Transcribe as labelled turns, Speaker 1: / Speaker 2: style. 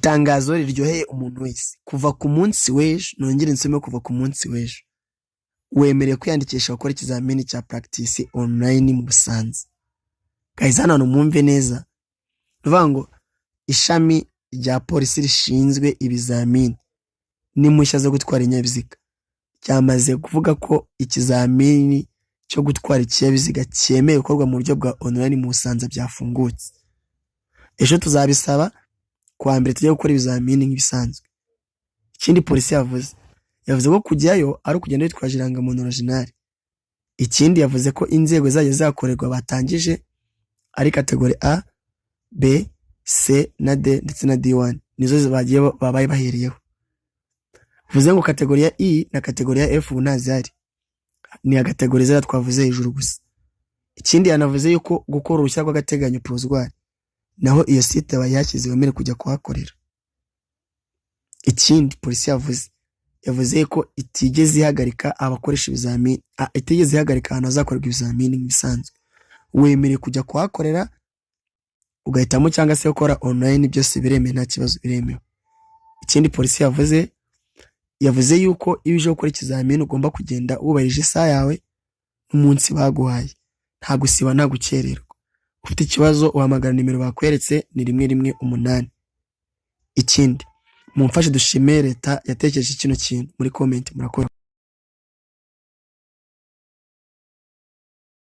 Speaker 1: Itangazo riryoheye umuntu wese. Kuva ku munsi w'ejo, nongere nsome, kuva ku munsi w'ejo, wemerewe kwiyandikisha gukora ikizamini cya practice online mu Busanza. Guys, hano hantu mwumve neza. Ni ukuvuga ngo ishami rya polisi rishinzwe ibizamini n'impushya zo gutwara ibinyabiziga ryamaze kuvuga ko ikizamini cyo gutwara ikinyabiziga cyemewe gukorwa mu buryo bwa online mu Busanza byafungutse. Ejo tuzabisaba, kuwa mbere tujye gukora ibizamini nk'ibisanzwe. Ikindi polisi yavuze, yavuze ko kujyayo ari ukugenda witwaje irangamuntu original. Ikindi, yavuze ko inzego zajya zakorerwa batangije ari category A, B, C na D ndetse na D1, nizo bagiye babaye bahereyeho. Bivuze ngo category ya E na category ya F ubu ntazihari, ni category ziriya twavuze hejuru gusa. Ikindi, yanavuze yuko gukora uruhushya rw'agateganyo, provisoire, naho iyo site bayihashyize, wemerewe kujya kuhakorera. Ikindi polisi yavuze, yavuze ko itigeze ihagarika abakoresha ibizamini, itigeze ihagarika ahantu hazakorerwa ibizamini nk'ibisanzwe. Wemerewe kujya kuhakorera ugahitamo cyangwa se gukora online, byose biremewe, nta kibazo, biremewe. Ikindi polisi yavuze, yavuze yuko iyo uje gukora ikizamini ugomba kugenda wubahirije isaha yawe n'umunsi baguhaye, nta gusiba, nta gukererwa. Ufite ikibazo uhamagara nimero bakweretse, ni 118. Ikindi, mumfashe dushime leta yatekereje kino kintu muri comment. Murakoze.